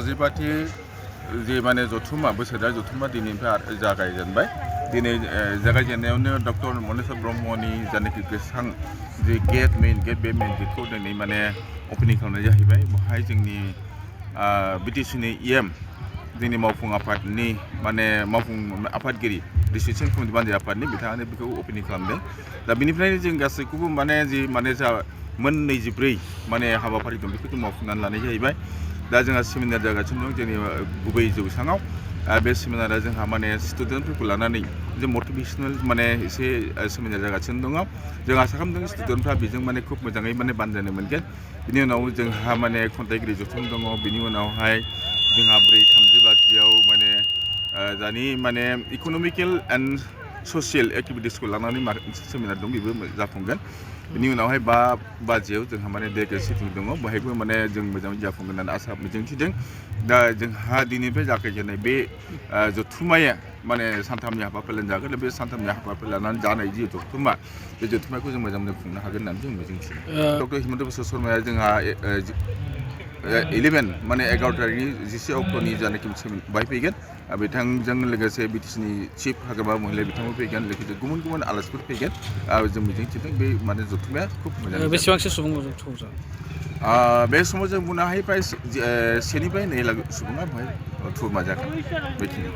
जिबाथि जे माने जथुम्मा बोसोरारि जथुम्मा दिनैनिफ्राय जागायजेनबाय। दिनै जागायजेननायावनो डक्टर मनेस्वर ब्रह्मनि जायनाखि गोसोखां जे मेइन गेट बे मेइन गेटखौ दिनै माने अपेनिं खालामनाय जाहैबाय। बेवहाय जोंनि बिटिसिनि इएम जोंनि मावफुं आफादनि माने मावफुं आफादगिरि डिसिसन कमिटि बानजाय आफादनि बिथाङानो बेखौ अपेनिं खालामदों। दा बेनिफ्रायनो जों गासैखौबो माने जा मोन 24 माने हाबाफारि दं बेखौ जों मावफुंनानै लानाय जाहैबाय। दा जोंहा सेमिनार जागासिनो दं जोंनि गुबै जौसाङाव। बे सेमिनारा जोंहा माने स्टुडेन्टफोरखौ लानानै जे मटिभेशनेल माने एसे सेमिनार जागासिनो दङ। जों आसा खालामदों स्टुडेन्टफ्रा बेजों माने खुब मोजाङै माने बानजायनो मोनगोन। बिनि उनाव जोंहा माने खन्थाइगिरि जथुम दङ। बिनि उनावहाय जोंहा 4:30 माने दानि माने इक'नमिकेल एन्ड ससियेल एक्टिभिटिसखौ लानानै मोनसे सेमिनार दं, बेबो जाफुंगोन। बिनि उनावहाय 5:00 जोंहा माने डेलिगेट सिटिं दङ, बेहायबो माने जों मोजाङै जाफुंगोन होननानै आसा मिजिंथिदों। दा जोंहा दिनैनिफ्राय जागायजेननाय बे जथुम्माया माने सानथामनि हाबाफारि जागोन। बे सानथामनि हाबाफारि लानानै जानाय जि जथुम्मा, बे जथुम्माखौ जों मोजाङै खुंनो हागोन होननानै जों मिजिंथियो। डक्टर हिमन्त बिश्व शर्माया जोंहा 11 तारिखनि 11 अक्ट'नि जानाखि बाहाय फैगोन। बिथांजों लोगोसे बिटिसिनि चिफ हाग्रामा महिला बिथांमोन फैगोन, लोगोसे गुबुन गुबुन आलासिफोर फैगोन। जों मिजिंथिदों बे माने जथुम्माया खुब मोजां। बेसेबांसो सुबुं जथुम्मा? बे समाव जों बुंनो हायो प्राय 1 निफ्राय 2 लाख सुबुङा बेवहाय थुबुरमा जागोन बेखिनि।